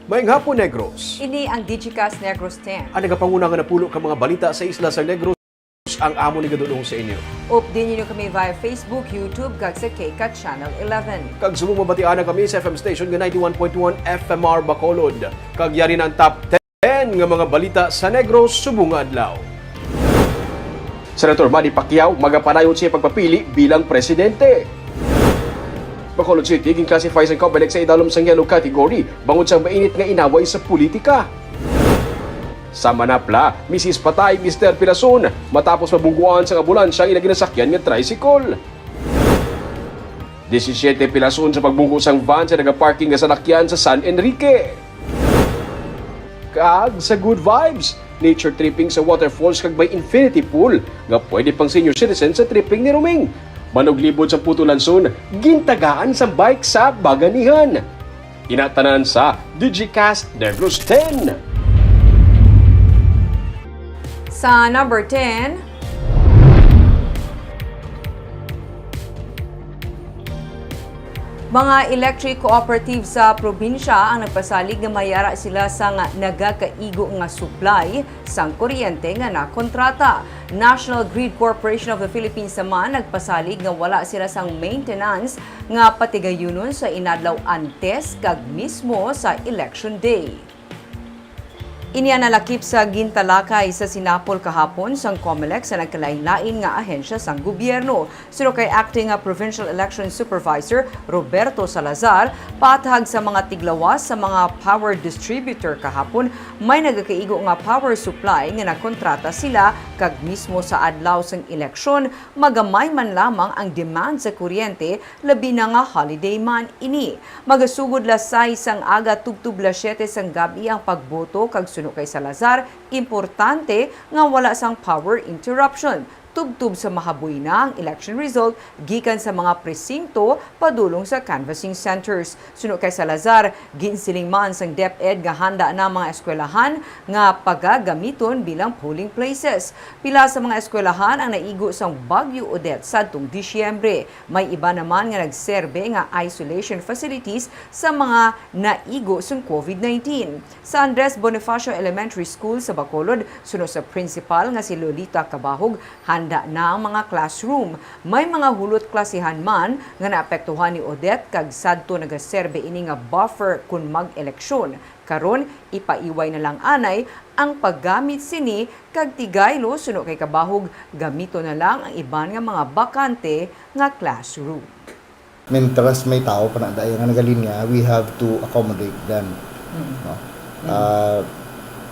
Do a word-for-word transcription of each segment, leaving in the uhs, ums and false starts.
Maayong hapon, Negros. Ini ang Digicast Negros ten. Ang nagapanguna nga napulo ka mga balita sa isla sa Negros ang amo ni gadulong sa inyo. Update ninyo kami via Facebook, YouTube, kag sa K-Cat Channel eleven. Kag subong mabatian na kami sa F M station nga ninety-one point one F M R Bacolod. Kag yari na ang top ten nga mga balita sa Negros subong nga adlaw. Senator Manny Pacquiao magapadayon sa iyang pagpapili bilang presidente. Bacolod City ginclassify sang Comelec sa idalom sang yellow category bangod sang mainit nga inaway sa politika. Sa Manapla, misis patay, Mister Pilason, matapos mabungguan sang ambulansya ang ila ginasakyan nga tricycle. Disisiete pilason sa pagbunggo sang van sa nagaparking nga salakyan sa San Enrique. Kag sa Good Vibes, nature tripping sa waterfalls kag may infinity pool nga pwede pang senior citizen sa tripping ni Roming. Manuglibot sa Putulanson, gintagaan sang bike sa Baganihan. Ina tanan sa Digicast Negros ten. Sa number ten, mga electric cooperative sa probinsya ang nagpasalig nga mayara sila sang nagakaigo nga supply sang kuryente nga nakontrata. National Grid Corporation of the Philippines naman nagpasalig nga wala sila sang maintenance nga patigayunon sa inadlaw antes kag mismo sa election day. Ini ang nalakip sa gintalakay sa sinapol kahapon sang Comelec sa nagkalainlain nga ahensya sang gobyerno. Suno kay Acting Provincial Election Supervisor Roberto Salazar, paathag sa mga tiglawas sa mga power distributor kahapon, may nagakaigo nga power supply nga nakontrata sila kag mismo sa adlaw sang eleksyon, magamay man lamang ang demand sa kuryente, labi na nga holiday man ini. Magasugod las sais sang aga tubtob las siyete sang gab-i ang pagboto kag suno kay Salazar, importante nga wala sang power interruption. Tubtob sa mahaboy na ang election result gikan sa mga presinto padulong sa canvassing centers. Suno kay Salazar, ginsiling man sang DepEd nga handa na ang mga eskwelahan nga pagagamiton bilang polling places. Pila sa mga eskwelahan ang naigo sang Bagyo Odette sadtong Disyembre. May iba naman nga nagserbe nga isolation facilities sa mga naigo sang COVID nineteen. Sa Andres Bonifacio Elementary School sa Bacolod, suno sa principal nga si Lolita Cabahog, handa na ang mga classroom. May mga hulot klasehan man nga naapektuhan ni Odette kag sadto nagaserbe ini nga buffer kon mag-eleksyon. Karon, ipaiway na lang anay ang paggamit sini kag tigaylo suno kay Cabahog, gamiton na lang ang iban nga mga bakante nga classroom. Mintras may tao pa na daya nga nagalinya, we have to accommodate them. Mm. No? Mm. Ah,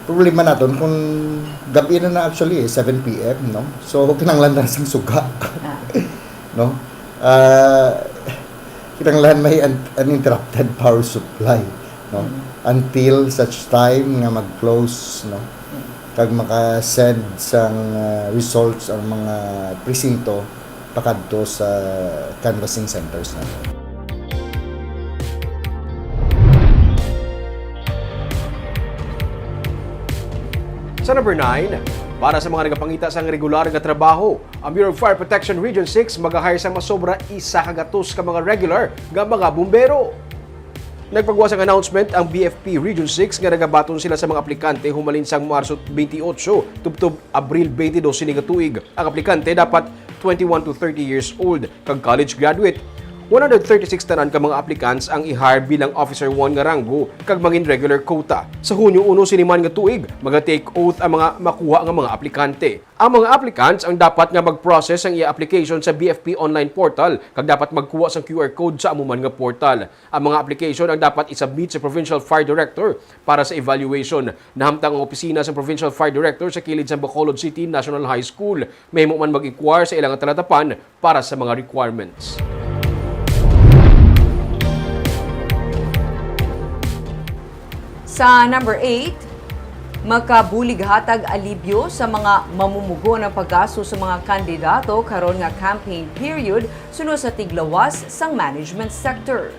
problema naton kung gabi na na actually, eh, seven P M, no? So, kinahanglan na sang suga. Ah. No? Ah, kinahanglan may un-, uninterrupted power supply, no? Mm. Until such time nga mag-close, no? Mm. Kag maka-send sang, ah, results ang mga presinto pakadto sa canvassing centers naton. Sa number nine, para sa mga nagapangita sang regular nga trabaho, ang Bureau of Fire Protection Region six mag-hire sang masobra isa ka gatos ka mga regular nga mga bumbero. Nagpagawa sang announcement ang B F P Region six nga nagabaton sila sa mga aplikante humalin sang Marso twenty-eight tubtob Abril twenty-dos sini nga tuig. Ang aplikante dapat twenty-one to thirty years old kag college graduate. One hundred thirty-six tanan ka mga applicants ang i-hire bilang Officer one nga ranggo kag mangin regular quota. Sa Hunyo uno sini man nga tuig, maga-take oath ang mga makuha nga mga aplikante. Ang mga applicants ang dapat nga mag-process sang iya application sa B F P online portal kag dapat magkuha sang Q R code sa amo man nga portal. Ang mga application ang dapat i-submit sa Provincial Fire Director para sa evaluation. Nahamtang ang opisina sang Provincial Fire Director sa kilid sang Bacolod City National High School. Mahimo man mag-inquire sa ilang talatapan para sa mga requirements. Sa number eight, makabulig hatag alibyo sa mga mamumugon ang paggasto sa mga kandidato karon nga campaign period suno sa tiglawas sang management sector.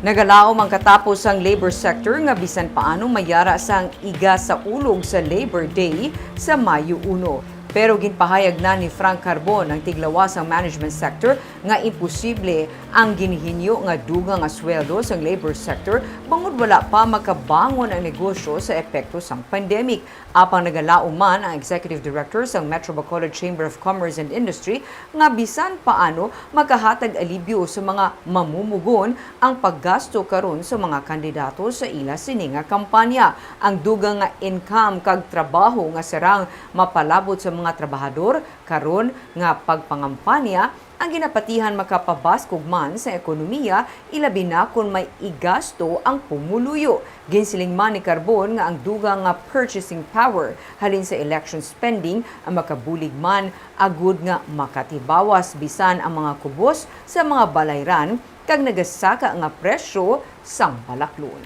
Nagalaom ang katapo sang labor sector nga bisan paano mayara sang iga sa ulog sa Labor Day sa Mayo uno. Pero ginpahayag na ni Frank Carbon, ang tiglawas sang management sector, nga imposible ang ginhinyo nga dugang nga sweldo sang labor sector bangod wala pa makabangon ang negosyo sa epekto sang pandemic. Apang nagalaom man ang executive director sang Metro Bacolod Chamber of Commerce and Industry nga bisan paano makahatag alibyo sa mga mamumugon ang paggasto karon sa mga kandidato sa ila sini nga kampanya. Ang dugang nga income kag trabaho nga sarang mapalabot sa mga trabahador karon nga pagpangampanya ang ginapatihan makapabaskog man sa ekonomiya, ilabi na kon may igasto ang pumuluyo. Ginsiling man ni Carbon nga ang dugang nga purchasing power halin sa election spending ang makabulig man agud nga makatibawas bisan ang mga kubos sa mga balayran kag nagasaka nga presyo sang balaklon.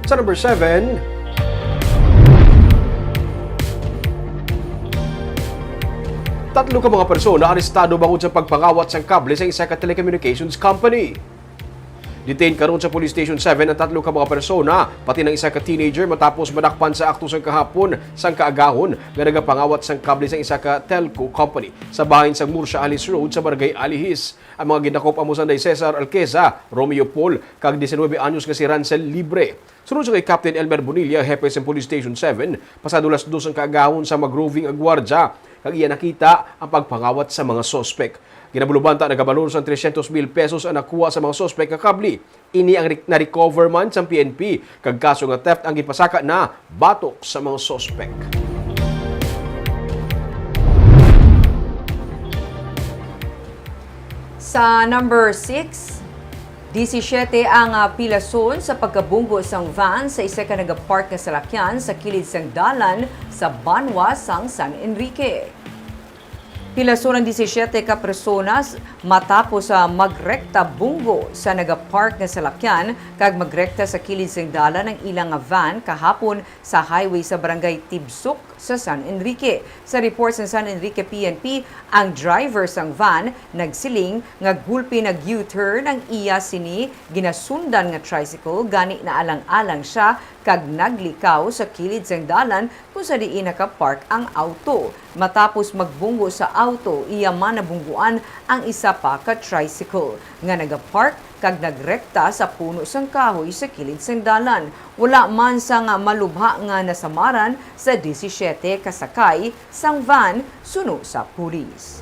Sa number seven, tatlo ka mga persona arestado bangod sa pagpangawat sang kable sa isa ka telecommunications company. Detained karon sa Police Station seven ang tatlo ka mga persona, pati ng isa ka teenager, matapos madakpan sa akto sang kahapon sang kaagahon nga nagapangawat sang kable sa isa ka telco company sa bahin sang Murcia Alice Road sa Barangay Alihis. Ang mga gidakop amo sanday Cesar Alqueza, Romeo Paul, kag diecinuebe anyos nga si Rancel Libre. Sunod sa kay Captain Elmer Bonilla, hepe sang Police Station seven, pasado las dos ang kaagahon sa mag-roving ang gwardya, kag iya nakita ang pagpangawat sa mga suspek. Ginabulubanta nagabalor sang trescientos mil pesos ang nakuha sa mga suspek nga kable. Ini ang re-, na-recover man sang P N P, kag kaso nga theft ang ginpasaka na batok sa mga suspek. Sa number six, disisiete ang, ah, pilason sa pagkabunggo sang van sa isa ka nagapark nga salakyan sa kilid sang dalan sa banwa sang San Enrique. Pilason ang disisiete ka personas matapos sa magrekta bunggo sa nagapark nga salakyan kag magrekta sa kilid sang dalan ang ilang nga van kahapon sa highway sa Barangay Tibsuk sa San Enrique. Sa report sang San Enrique P N P, ang driver sang van nagsiling nga gulpi nag-U-turn ang iya sini ginasundan nga tricycle, gani naalang-alang sia kag naglikaw sa kilid sang dalan kung sa diin nakapark ang auto. Matapos magbunggo sa auto, iya man nabungguan ang isa pa ka tricycle nga nagapark kag nagrekta sa puno sang kahoy sa kilid sang dalan. Wala man sang malubha nga nasamaran sa disisiete ka sakay sang van, suno sa pulis.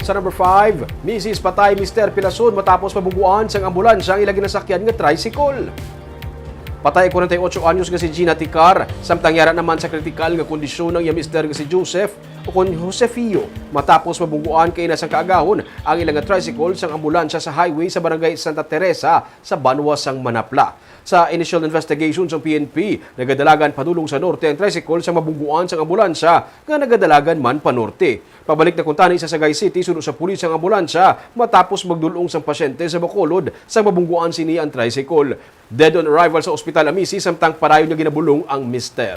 Sa number five, misis patay Mister Pilason matapos mabungguan sang ambulansya ang ila ginasakyan nga tricycle. Patay ang kwarenta y ocho anyos nga si Gina Ticar, samtang yara naman sa kritikal nga kondisyon ang iya mister nga si Joseph, ukon Josefio, matapos mabungguan kaina sang kaagahon ang ila nga tricycle sang ambulansya sa highway sa Barangay Santa Teresa sa banwa sang Manapla. Sa initial investigation sang P N P, nagadalagan padulong sa norte ang tricycle sang mabungguan sang ambulansya nga nagadalagan man panorte. Pabalik na kuntani sa Sagay City suno sa pulis ang ambulansya matapos magdul-ong sang pasyente sa Bacolod sang mabungguan sini ang tricycle. Dead on arrival sa ospital ang misis, samtang padayon nga ginabulong ang mister.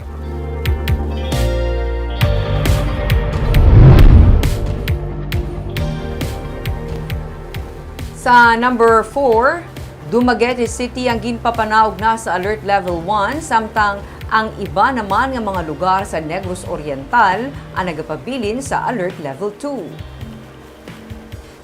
Sa number four, Dumaguete City ang ginpapanaog na sa Alert Level one, samtang ang iba naman nga mga lugar sa Negros Oriental ang nagapabilin sa Alert Level two.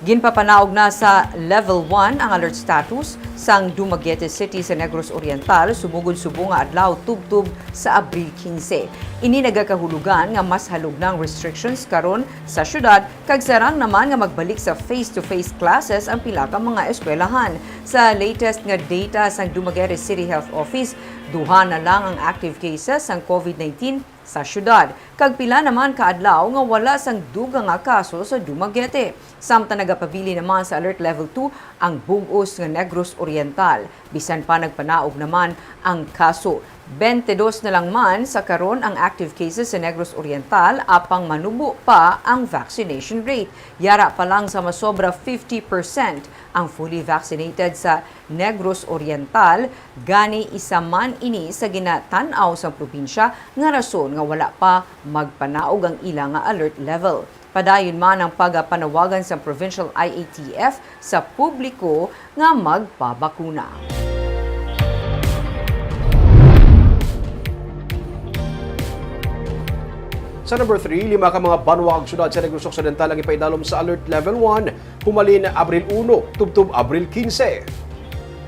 Ginpapanaog na sa Level one ang alert status sang Dumaguete City sa Negros Oriental subong gud subong nga adlaw tubtob sa Abril quince. Ini nagakahulugan nga mas halog na ang restrictions karon sa syudad kag sarang naman nga magbalik sa face-to-face classes ang pila ka mga eskwelahan. Sa latest nga data sang Dumaguete City Health Office, duha na lang ang active cases sang COVID nineteen sa syudad, kag pila naman ka adlaw nga wala sang dugang nga kaso sa Dumaguete. Samtang nagapabilin naman sa Alert Level two ang bug-os nga Negros Oriental, bisan pa nagpanaog naman ang kaso. Twenty-dos na lang man sa karon ang active cases sa Negros Oriental, apang manubo pa ang vaccination rate. Yara pa lang sa masobra fifty percent ang fully vaccinated sa Negros Oriental, gani isa man ini sa ginatan-aw sang probinsya nga rason nga wala pa magpanaog ang ila nga alert level. Padayon man ang pagapanawagan sang Provincial I A T F sa publiko nga magpabakuna. Sa number three, lima ka mga banwa kag syudad sa Negros Occidental ang ipaidalom sa Alert Level one humalin Abril uno tubtob Abril quince.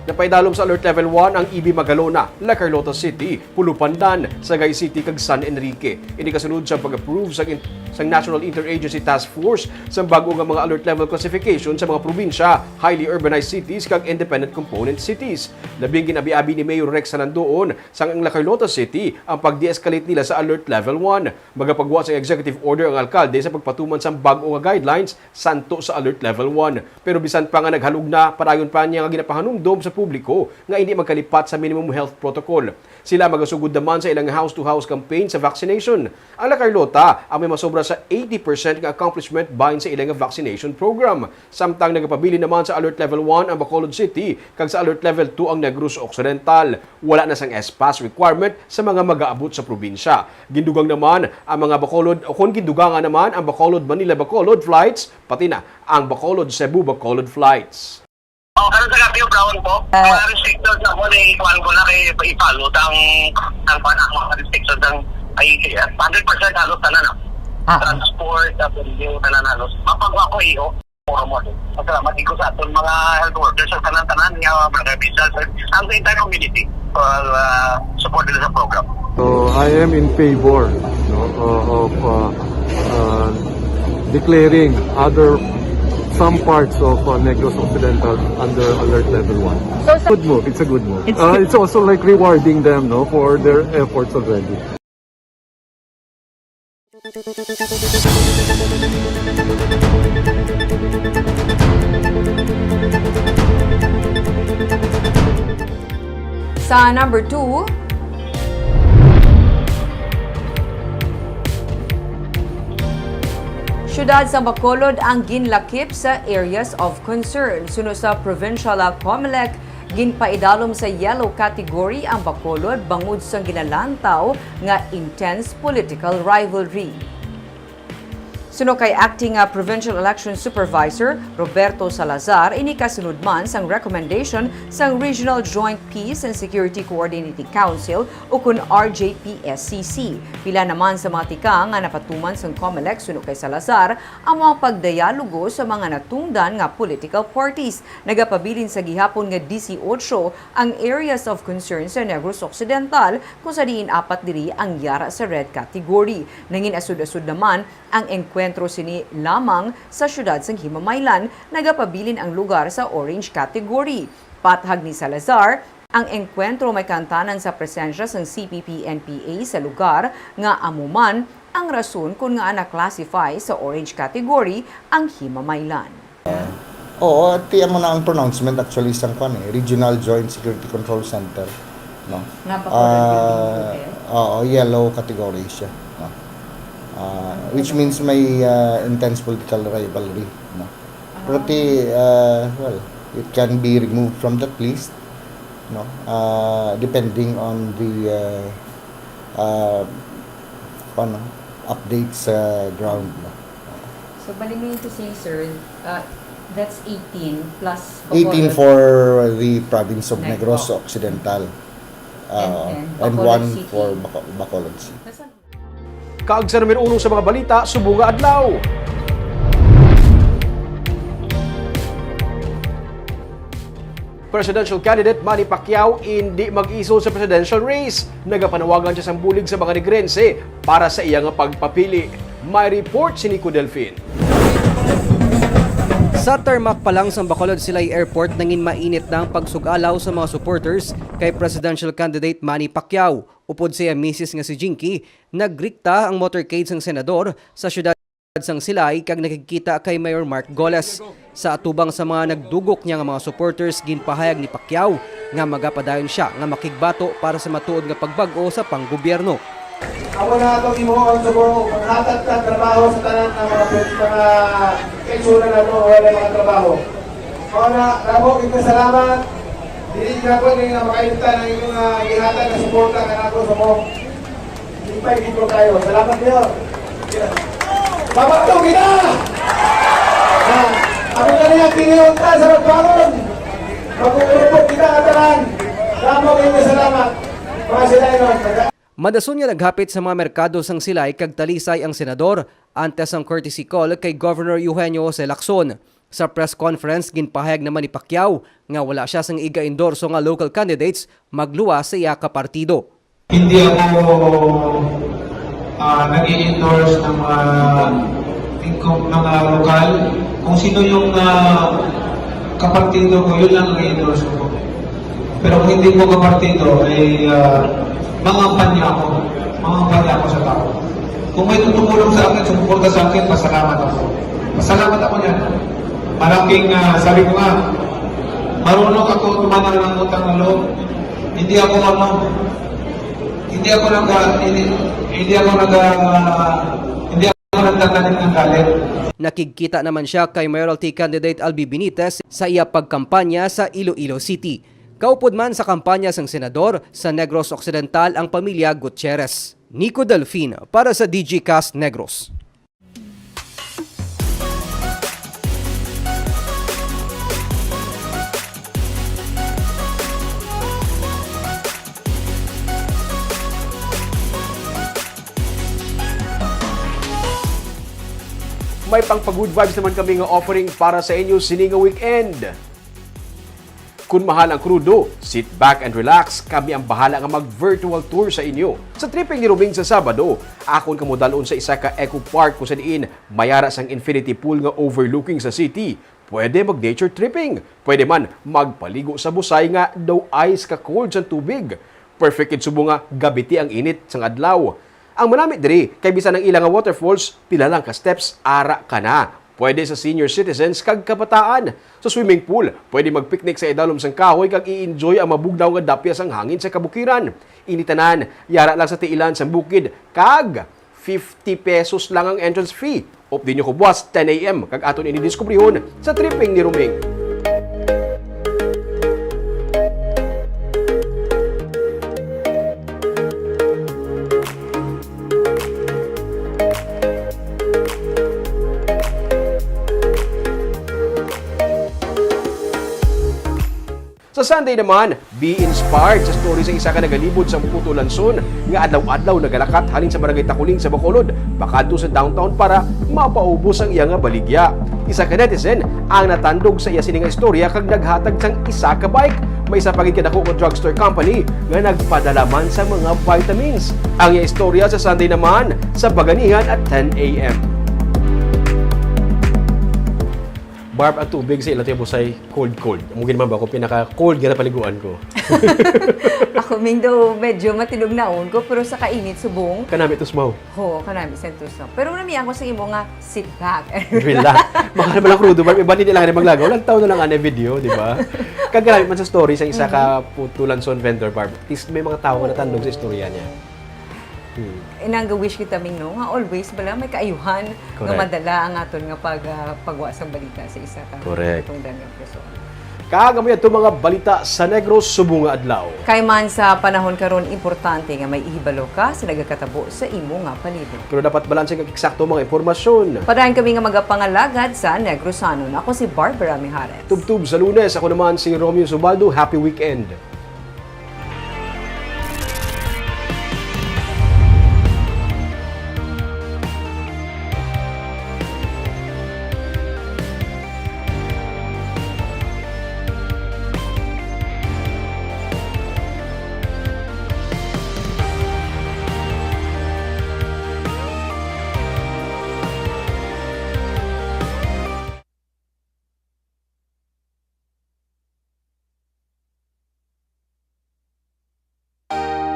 Napaidalom sa Alert Level one ang E B Magalona, La Carlota City, Pulupandan, Sagay City, kag San Enrique. Ini kasunod sa pag-approve sang in-, sang National Interagency Task Force sa bag-o nga mga alert level classification sa mga probinsya, highly urbanized cities, kag independent component cities. Labing gin-abi-abi ni Mayor Rex Salandoon sang ang La Carlota City ang pag-de-escalate nila sa Alert Level one. Magapagwa sang executive order ang alkalde sa pagpatuman sang bag-o nga guidelines santo sa Alert Level one. Pero bisan pa nga naghalog na, padayon pa niya nga ginapahanumdom sa publiko nga indi magkalipat sa minimum health protocol. Sila magasugod naman sa ilang house-to-house campaign sa vaccination. Ang La Carlota ang may masobra sa eighty percent nga accomplishment bahin sa ila nga vaccination program. Samtang nagapabilin naman sa Alert Level one ang Bacolod City kag sa Alert Level two ang Negros Occidental. Wala na sang S pass requirement sa mga mag-aabot sa probinsya. Gindugang naman ang mga Bacolod, o kon gindugangan naman ang Bacolod Manila Bacolod flights, pati na ang Bacolod Cebu Bacolod flights. Oh, pero sa Lapio Brown po, Ah. mga restrictions na po na ikuan ko na kay ipalo ang, ang, ang mga restrictions ng I A T F. Hundred percent halos tanan, ah. Ah. Transport, W, tanan halos. Mapagwa ko, iyo. Puro mo. Salamat ko sa aton mga health workers, sa tanan-tanan nga mga officials, ang sa entire community, for, ah, support nila sa program. So, I am in favor, no, uh, of, uh, uh, declaring other, some parts of, uh, Negros Occidental under Alert Level one. So, sa- Good move. It's a good move. It's Uh, it's also like rewarding them, no, for their efforts already. Sa number two, Siyudad sang Bacolod ang ginlakip sa areas of concern. Suno sa Provincial Comelec, ginpaidalom sa yellow category ang Bacolod bangod sang ginalantaw nga intense political rivalry. Suno kay Acting, ah, Provincial Election Supervisor Roberto Salazar, ini kasunod man sang recommendation sang Regional Joint Peace and Security Coordinating Council, ukon R J P S C C. Pila naman sa mga tikang nga napatuman sang Comelec, suno kay Salazar, amo ang pagdayalogo sa mga natungdan nga political parties. Nagapabilin sa gihapon nga disiotso ang areas of concern sa Negros Occidental, kung sa diin apat diri ang yara sa red category. Nangin-asod-asod naman ang engkwentro sini lamang sa siyudad sang Himamaylan, nagapabilin ang lugar sa orange category. Pathag ni Salazar, ang engkwentro may kaantanan sa presensya sang C P P N P A sa lugar, nga amo man ang rason kon ngaa na-classify sa orange category ang Himamaylan. Oo, ti amo na ang pronouncement actually sang kwan eh, Regional Joint Security Control Center, no? Nga Bacolod Ah, Building Hotel? Oo, yellow category siya, no? Ah, which means may, ah, intense political rivalry, no? Ah. Pero ti, ah, well, it can be removed from that list, no? Ah, depending on the, ah, ah, ano, update sa ground, no? So, bali mean to say, sir, uh, that's eighteen plus Bacolod. Eighteen for the province of Negros. Negros Occidental. And, Uh, and and Bacolod one City. For Baco-, Bacolod City. Nasa- Kag sa numero uno sa mga balita, subong nga adlaw. Presidential candidate Manny Pacquiao indi mag-iso sa presidential race. Nagapanawagan siya sang bulig sa mga Negrense para sa iya nga pagpapili. May report si Nico Delfin. Sa tarmac pa lang sang Bacolod Silay Airport, nangin mainit na ang pagsug-alaw sa mga supporters kay presidential candidate Manny Pacquiao. Upod sa iya misis nga si Jinky, nagrikta ang motorcade sang senador sa siyudad sang Silay kag nakigkita kay Mayor Mark Goles. Sa atubang sa mga nagdugok niya nga mga supporters, ginpahayag ni Pacquiao nga magapadayon sia nga makigbato para sa matuod nga pagbag-o sa panggobyerno. Amo na atong himuon, subong paghatag ta trabaho sa tanan nga mga, mga kaigsunan nato nga wala mga trabaho. Mao na, damo kita salamat. Dili gyapon ni nga makalimtan ang inyong, ah, gihatag nga suporta kanako sa mo. Lipay gid ko kayo. Salamat, Mayor. Pabato kita! Ah, ako na niya kiniunta sa pagbangon. Mag-uurupok kita nga tanan. Damo kayo salamat, mga Silainon. Madason nga naghapit sa mga merkado sang Silay kag Talisay ang senador antes sang courtesy call kay Governor Eugenio Jose Lacson. Sa press conference, ginpahayag naman ni Pacquiao nga wala siya sang iga-endorso nga local candidates magluwas sa iya ka partido. Hindi ako, ah, nag-i-endorse ng mga, ng mga lokal. Kung sino yung, ah, kapartido ko, yun lang ang i-endorse ko. Pero kung hindi ko kapartido, ay, ah, mangampanya ako. Mangampanya ako sa tao. Kung may tumulong sa akin, sumuporta sa akin, pasalamat ako. Pasalamat ako niyan. Malaking, ah, sabi ko nga, marunong ako tumanan ng utang na loob. Hindi ako ano, hindi ako nag, hindi, hindi ako nag, ah, hindi ako nagtatanim ng galit. Nakigkita naman siya kay Mayoralty candidate Albi Benitez sa iya pagkampanya sa Iloilo City. Kaupod man sa kampanya sang senador sa Negros Occidental ang pamilya Gutierrez. Nico Delfin para sa D G Cast Negros. May pang pa-good vibes naman kami nga offering para sa inyo sini nga weekend. Kun mahal ang krudo, sit back and relax. Kami ang bahala nga mag-virtual tour sa inyo. Sa tripping ni Roming sa Sabado, akon kamo dalon sa isa ka eco park kung sa diin mayara sang infinity pool nga overlooking sa city. Pwede mag-nature tripping. Pwede man magpaligo sa busay nga daw ice ka cold sang tubig. Perfect gid subong nga gabiti ang init sang adlaw. Ang manami diri kay bisan ang ila nga waterfalls, pila lang ka steps, ara ka na. Pwede sa senior citizens kag kabataan. Sa swimming pool, pwede mag-picnic sa idalom sang kahoy kag i-enjoy ang mabugnaw nga dapya sang hangin sa kabukiran. Ini tanan, yara lang sa tiilan sang bukid kag fifty pesos lang ang entrance fee. Updi niyo ko buwas ten A M kag aton ini diskubrihon sa Tripping ni Roming. Sa Sunday naman, be inspired sa story sa isa ka nagalibot sang putulanson nga adlaw-adlaw nagalakat halin sa Barangay Takuling sa Bacolod pakadto sa downtown para mapaubos ang iya nga baligya. Isa ka netizen ang natandog sa iya sini nga istorya kag naghatag sang isa ka bike. May isa pa gid kadako nga drugstore company nga nagpadala man sa mga vitamins. Ang iya istorya sa Sunday naman sa Baganihan at ten A M. Barb, ang tubig sa Ilatiabusay, cold, cold. Amo gid man ba ako pinaka-cold nga napaliguan ko. Ako, Ming, daw medyo matilog naon ko, pero sa kainit, subong. Kanami tusmaw. Oo, kanami sa tusmaw. Pero nami ako sa imo nga sit back. Relax. Baka naman ang krudo, Barb. Iba, hindi lang maglagaw. Walang tao na lang anay video, di ba? Kag grabe man sa story sa isa ka Mhm. putulanson vendor, Barb. At least may mga tao nga natandog sa istorya niya. Hmm. Inang ga-wish kita, Ming, no, nga always bala may kaayuhan nga Correct. madala ang aton nga pag, ah, pagwa sang balita sa isa ka Correct. katungdan nga persona. Kag amo yadto mga balita sa Negros subong nga adlaw. Kay man sa panahon karon, importante nga may ihibalo ka sa nagakatabo sa imo nga palibot. Pero dapat balanse kag eksakto mga impormasyon. Padayon kami nga magapangalagad sa Negrosanon. Ako si Barbara Mijares. Tubtob sa Lunes, ako naman si Romeo Subaldo. Happy weekend.